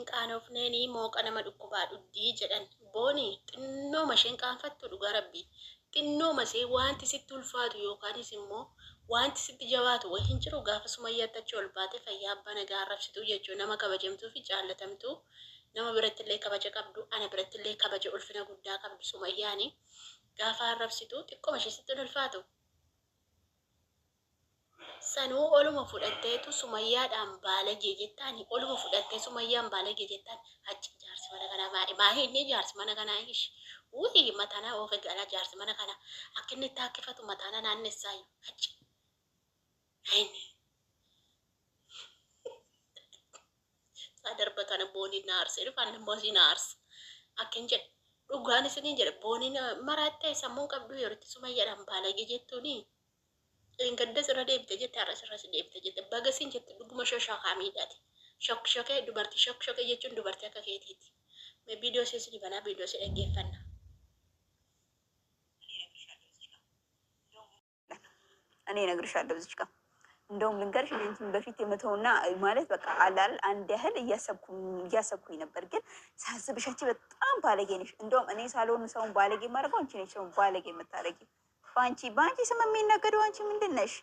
Hin qaanofneeni mooqa nama dhukkubaa dhuddii jedhan booni xinnooma isheen qaanfattu dhugaa rabbii xinnooma ishee waanti sitti ulfaatu yookaanis immoo waanti sitti jabaatu wayi hin jiru gaafa sumayyaatti achi ol baate fayyaa abbaa nagaa arrabsituu jechuu nama kabajamtuu fi jaallatamtuu nama birattillee kabaja qabdu ana birattillee kabaja ulfina guddaa qabdu sumayyaani gaafa arrabsitu xiqqoma ishee sitti hin ulfaatu. Sanuu oluma fudhatteetu sumayyaadhaan baalagee jettaani oluma fudhattee sumayyaan baalagee jettaan hacci jaarsi mana kanaa maali maahi inni jaarsi mana kanaa ish wuyi mataana oofe galaa jaarsi mana kanaa akka inni itti haakkifatu mataana naannessaayyu hacci inni isaa darba kana booniin na aarsee dhufa ani immoo isii na aarsa akkin jedhe dhugaan isiniin jedhe booniin maraattee sammuun qabduu yerootti sumayyaadhaan baalagee jettuuni Dheengaddas irra deebite jette har'as irra si deebite jette baga siin jette dhuguma shoshakaa miidhate shokshokee dubartii shokshokee jechuun dubartii akka keetiiti mee viidiyoo ishee isinii banaa viidiyoo ishee dhaggeeffanna. እኔ እነግርሻለሁ እዚች ጋር እንደውም ልንገርሽ እኔ አንቺን በፊት የመተውና ማለት በቃ አላል አንድ ያህል እያሰብኩኝ ነበር፣ ግን ሳስብሽ አንቺ በጣም ባለጌ ነሽ። እንደውም እኔ ሳልሆን ሰውን ባለጌ የማደርገው አንቺ ነሽ ሰውን ባለጌ የምታደርጊው። በአንቺ ስም የሚነገደው አንቺ ምንድን ነሽ?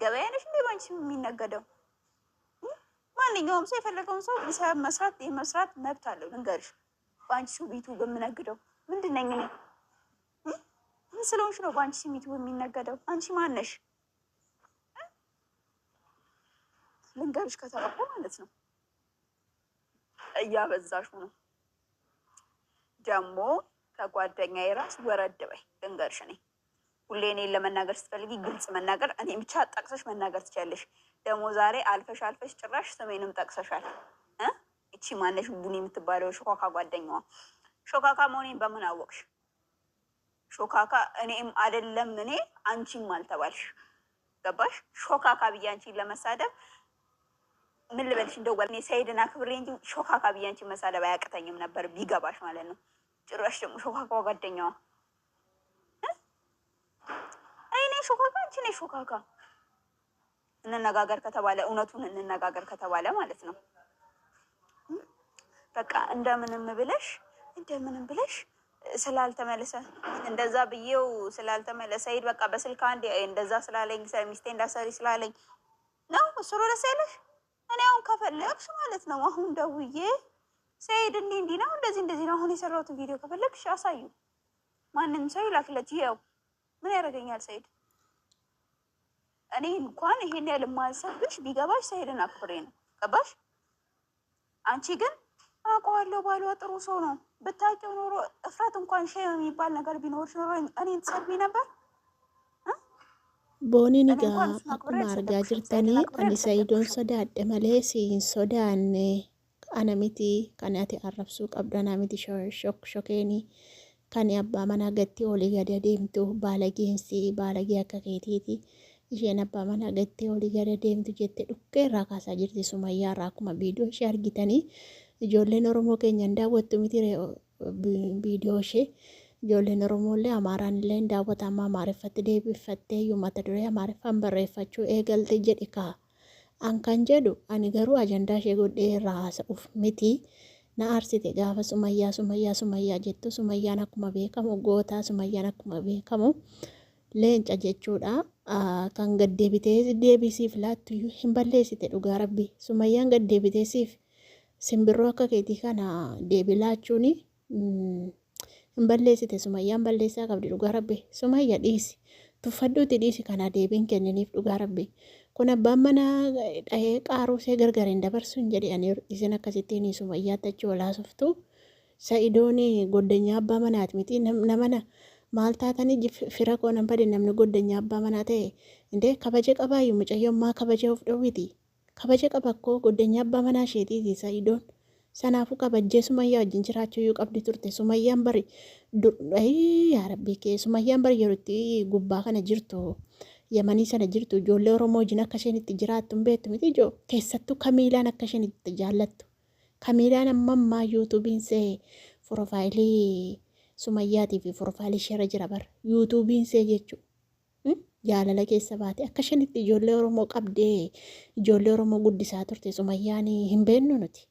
ገበያ ነሽ እንዴ? በአንቺ ስም የሚነገደው ማንኛውም ሰው የፈለገውን ሰው መስራት የመስራት መብት አለው። ልንገርሽ በአንቺ ሰው ቤቱ በምነግደው ምንድን ነኝ እኔ? ምን ስለሆንሽ ነው በአንቺ ስም ዩቱብ የሚነገደው? አንቺ ማን ነሽ? ልንገርሽ ከተባለ ማለት ነው እያበዛሹ ነው። ደግሞ ከጓደኛዬ ራስ ወረድ በይ። ልንገርሽ እኔ ሁሌ እኔን ለመናገር ስትፈልጊ ግልጽ መናገር እኔ ብቻ ጠቅሰሽ መናገር ትችያለሽ። ደግሞ ዛሬ አልፈሽ አልፈሽ ጭራሽ ስሜንም ጠቅሰሻል። እቺ ማነሽ ቡኒ የምትባለው ሾካካ ጓደኛዋ ሾካካ መሆኔን በምን አወቅሽ? ሾካካ እኔም አይደለም እኔ አንቺም አልተባልሽ። ገባሽ? ሾካካ ብዬ አንቺን ለመሳደብ ምን ልበልሽ? እንደው እኔ ሰይድን አክብሬ እንጂ ሾካካ ብዬ አንቺን መሳደብ አያቅተኝም ነበር ቢገባሽ ማለት ነው። ጭራሽ ደግሞ ሾካካ ጓደኛዋ እኔ ሾካካ፣ አንቺ ነሽ ሾካካ። እንነጋገር ከተባለ እውነቱን እንነጋገር ከተባለ ማለት ነው። በቃ እንደምንም ብለሽ እንደምንም ብለሽ ስላልተመለሰ እንደዛ ብዬው ስላልተመለሰ ሰይድ በቃ በስልክ አንድ እንደዛ ስላለኝ ሚስቴ እንዳሰሪ ስላለኝ ነው እሱ ነው ደስ ያለሽ። እኔ አሁን ከፈለግሽ ማለት ነው አሁን ደውዬ ሰይድ እንዲህ እንዲህ ነው እንደዚህ እንደዚህ ነው አሁን የሰራሁትን ቪዲዮ ከፈለግሽ አሳዩ። ማንም ሰው ይላክለት። ይኸው ምን ያደርገኛል ሰይድ። እኔ እንኳን ይሄን ያህል የማልሰብሽ ቢገባሽ ሰይድን አክብሬ ነው። ገባሽ? አንቺ ግን አውቀዋለሁ ባሏ ጥሩ ሰው ነው ብታውቂው ኖሮ እፍረት እንኳን ሸይ የሚባል ነገር ቢኖርሽ ኖሮ እኔን ትሰድቢ ነበር? Booniin እኔ egaa እንኳን እሱን አክብሬ akkuma argaa አልሰደብኩሽም። ሰይድን jirtanii አክብሬ ani Sa'idoon አልሰደብኩሽም። sodaadhe malee si hin sodaanne ana miti kan ati arrabsuu qabdu ana miti shokshokeeni kan abbaa manaa gattee olii gadi adeemtu baalageensi baalagee akka keetiiti isheen abbaa manaa gattee olii gadi adeemtu jette dhukkee irraa kaasaa jirti sumayyaa irraa akkuma viidiyoo ishee argitanii ijoolleen Oromoo keenya hin daawwattu miti viidiyoo ishee ijoolleen Oromoo illee Amaaraan illee hin daawwata amma Amaariffatti deebifattee iyyuu mata duree Amaariffaan barreeffachuu eegalte jedhi kaa. An kan jedhu ani garuu ajandaa ishee godhee irraa haasa'uuf miti. Na aarsite gaafa sumayyaa sumayyaa sumayyaa jettu sumayyaan akkuma beekamu gootaa sumayyaan akkuma beekamu leenca jechuudha. Kan gad deebitee deebii siif laattu iyyuu hin balleessite dhugaa rabbi. Sumayyaan gad deebitee siif simbirroo akka keetii kana deebii laachuuni hin balleessite sumayyaan balleessaa qabdi dhugaa rabbi. Sumayya dhiisi. Tuffadhuuti dhiisi kana deebiin kenniniif dhugaa rabbi. Kun abbaan manaa dhahee qaaruu ishee gargar hin dabarsu hin jedhe ani isin akkasittiin sumayyaatti achi ol haasoftu. Sa'idoon goddanyaa abbaa manaati miti namana maal taatanii fira koo nan bade namni goddanyaa abbaa manaa ta'e indee kabaja qabaayyu mucayyoon maa kabaja of dhowwiti kabaja qaba akkoo goddanyaa abbaa manaa isheetiiti sa'idoon sanaafuu kabajjee sumayyaa wajjin jiraachuu iyyuu qabdi turte sumayyaan bari yaa rabbii kee sumayyaan bari yeroo itti gubbaa kana jirtu yamanii sana jirtu ijoollee oromoo wajjin akka isheen itti jiraattu hin beektu miti ijoo keessattuu kamiilaan akka isheen itti jaallattu Kamiilaan amma ammaa yuutuubiin see forofaayilii Sumayyaatii fi forofaayilii isheerra jira bara. Yuutuubiin see jechuudha. Jaalala keessa baate akka isheen itti ijoollee Oromoo qabdee ijoollee Oromoo guddisaa turte Sumayyaan hin beeknu nuti.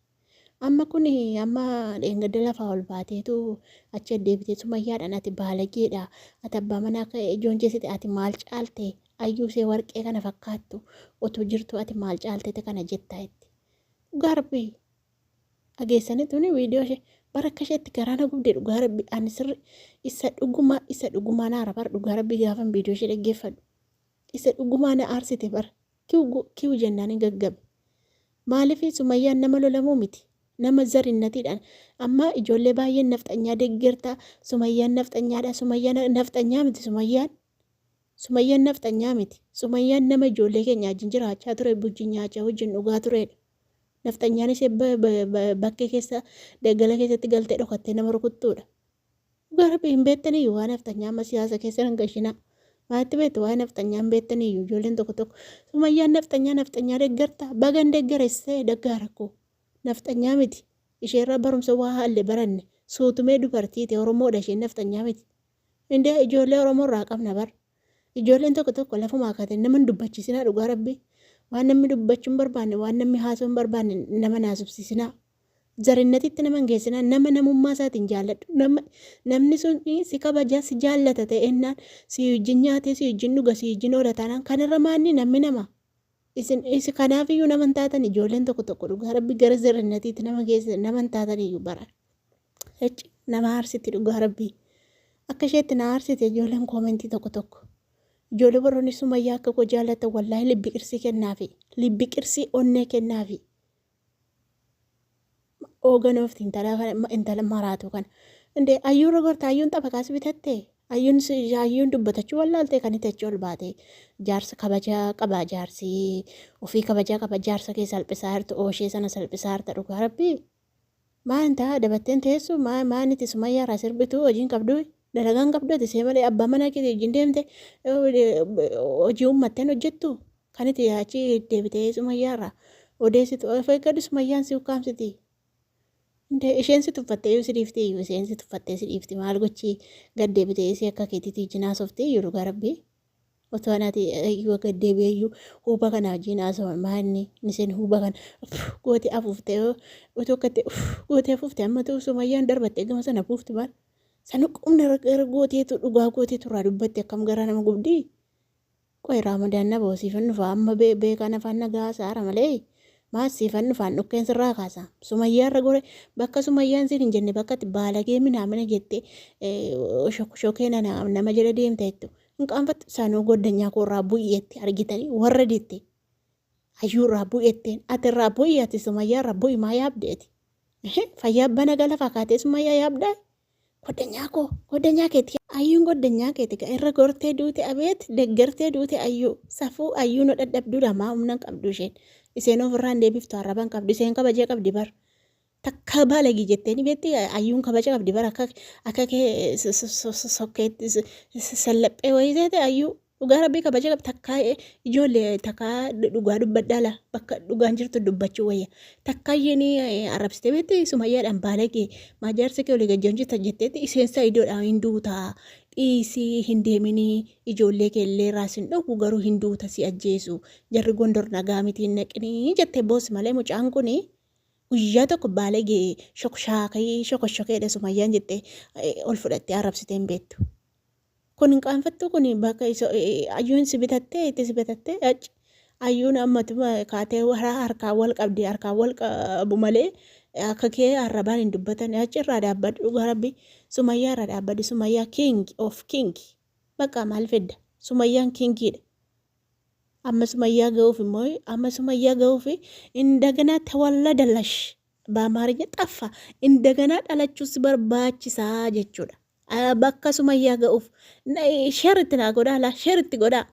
Amma kun amma dheengadda lafaa ol baateetu achi deebitee Sumayyaadhaan ati baalageedha. Ati abbaa manaa joonjessite, ati maal caalte, ayyuu ishee warqee kana fakkaattu otoo jirtu ati maal caaltete kana jettaa itti. Dhugaa Rabbii dhageessanii tuni viidiyoo ishee bara akka isheetti garaa na gubde. Dhugaa Rabbii ani sirri isa dhugumaa, isa dhugumaa naara bara. Dhugaa Rabbii gaafan viidiyoo ishee dhaggeeffadhu isa dhugumaa na aarsite bara. Kiw kiw jennaan hin gaggabe. Maaliif Sumayyaan nama lolamuu miti. Nama zarinnatiidhaan amma ijoollee baay'een nafxanyaa deeggarta, Sumayyaan nafxanyaadha. Sumayyaan nafxanyaa miti. Sumayyaan nafxanyaa miti. Sumayyaan nama ijoollee keenya wajjin jiraachaa ture, wajjin nyaachaa, wajjin dhugaa turedha. Nafxanyaan ishee bakkee keessa daggala keessatti galtee dhokattee nama rukuttuudha. Dhugaa Rabbii hin beektaniyyuu waa nafxanyaa. Amma siyaasa keessa hin gashinaa. Maalitti beektu? Waa'ee nafxanyaa hin beektaniyyuu ijoolleen tokko tokko. Sumayyaan nafxanyaa, nafxanyaa deeggarta, bagan deeggaressee daggaara koo. Nafxanyaa miti. Isheerraa barumsa waa haalle baranne. Suutumee dubartiiti, Oromoodha isheen, nafxanyaa miti. Indee ijoollee Oromoo irraa qabna bar. Ijoolleen tokko tokko lafumaa kaatee nama hin dubbachiisinaa. Dhugaa Rabbii. Waan namni dubbachuu hin barbaanne, waan namni haasa'uu hin barbaanne nama naasubsiisinaa. Zarinnatitti nama hin geessinaa. Nama namummaa isaatiin jaalladhu. Nama namni sun si kabaja, si jaallata ta'ennaan, si wajjin nyaatee, si wajjin dhuga, si wajjin oola taanaan kanarra maanni namni nama. Isin isi kanaafiyyuu nama hin taatan ijoolleen tokko tokko. Dhugaa Rabbi gara zarinnatiitti nama geessa, nama hin taatan iyyuu bara. Ecci, nama aarsiti dhugaa Rabbii. Akka isheetti na aarsite ijoolleen koomentii tokko tokko. Ijoollee warroonni Sumayyaa akka koo jaallatan wallaahi libbi qirsii kennaafi. Libbi qirsii onnee kennaafi. Ooganoofti intala kana, intala maraatu kana. Indee ayyuun gorta, ayyuun xabaqaas bitatte, ayyuun dubbatachuu wallaalte kan itti achi ol baate. Jaarsa kabajaa qaba, jaarsi ofii kabajaa qaba. Jaarsa kee salphisaa jirtu, ooshee sana salphisaa jirta. Dhugaa Rabbii. Maal ta'a dabatteen teessu maan itti Sumayyaa irraa sirbitu? Hojiin qabdu, dalagaan qabdu ati see malee abbaa manaa keetii wajjin deemte hojii uummatteen hojjettu kan itti achi deebitee Sumayyaa irraa odeessitu. Of eeggadhu, Sumayyaan si ukkaamsiti. Indee isheen si tuffattee iyyuu si dhiifti iyyuu, isheen si tuffattee si dhiifti. Maal gochi gad deebitee isii akka keetiitii wajjin haasofte iyyuu? Dhugaa Rabbii. Otoo anaati iyyuu gad deebi'ee iyyuu huuba kana wajjin haasawan maanni isheen huuba kana gootee afuuftee, otoo akkatti gootee afuufte amma ta'u Sumayyaan darbattee gama sana afuufti. Maal sana qubna gara gooteetu dhugaa gooteetu irraa dubbatte, akkam garaa nama gubdii. Qoy Raamadaan na boosiifan dhufa, amma beekaan afaan nagaa haasa'aara malee maal siifan dhufaan dhukkeen sirraa kaasa. Sumayyaarra gore bakka Sumayyaan siin hin jenne, bakka itti baalagee minaamina jette shokee nama jala deemta jettu. Hin qaanfattu sanuu goddanyaa koo irraa bu'i jette argitanii warra dette. Hayyuu irraa bu'i jetteen, ati irraa bu'i, ati Sumayyaa irraa bu'i. Maa yaabdeeti? Fayyaa abbaa nagaa lafaa kaatee Sumayyaa yaabdaa? Goddanyaa koo, goddanyaa keeti. Ayyuun goddanyaa keeti kan irra gortee duute, abeet deggertee duute ayyuu. Safuu ayyuun dadhabduudha, maa humna hin qabdu isheen. Isheen ofirraa hin deebiftu, arraba hin qabdu, isheen kabajee qabdi bar. Takka baalagii jettee ni beekti, ayyuun kabaja qabdi bar. Akka kee sokkeetti sallaphee wayii seete ayyuu. Dhugaa Rabbii kabaja qabdi. Takka ijoollee takka dhugaa dubbadhaa la, bakka dhugaan jirtu dubbachuu wayya. Takka isheen arrabsitee beekti Sumayyaadhaan baalagee maa jaarsa kee olii gajjaan jirta jetteetti? Isheen Sa'idoodhaan hin duutaa, dhiisii hin deeminii, ijoollee kee illee irraa sin dhowwu, garuu hin duuta, si ajjeesu jarri Gondor, nagaa miti, hin naqinii jettee boossi malee mucaan kuni guyyaa tokko baalagee shokshaakayii shokoshokeedha Sumayyaan jettee ol fudhattee arrabsitee hin beektu. Kun hin qaanfattuu? Kun bakka ayyuun si bitattee itti si bitattee achi ayyuun ammatuma kaatee harkaan wal qabdi, harkaan wal qabu malee akka kee arrabaan hin dubbatan. Achi irraa dhaabbadhu. Dhugaa Rabbi Sumayyaa irraa dhaabbadhu. Sumayyaa king of king, bakka maal fedda? Sumayyaan kingiidha. Amma Sumayyaa ga'uuf immoo, amma Sumayyaa ga'uuf እንደገና ተወለደለሽ በአማርኛ ጠፋ፣ እንደገና dhalachuu si barbaachisaa jechuudha. Bakka Sumayyaa ga'uuf share itti naa godhaa laa, share itti godhaa.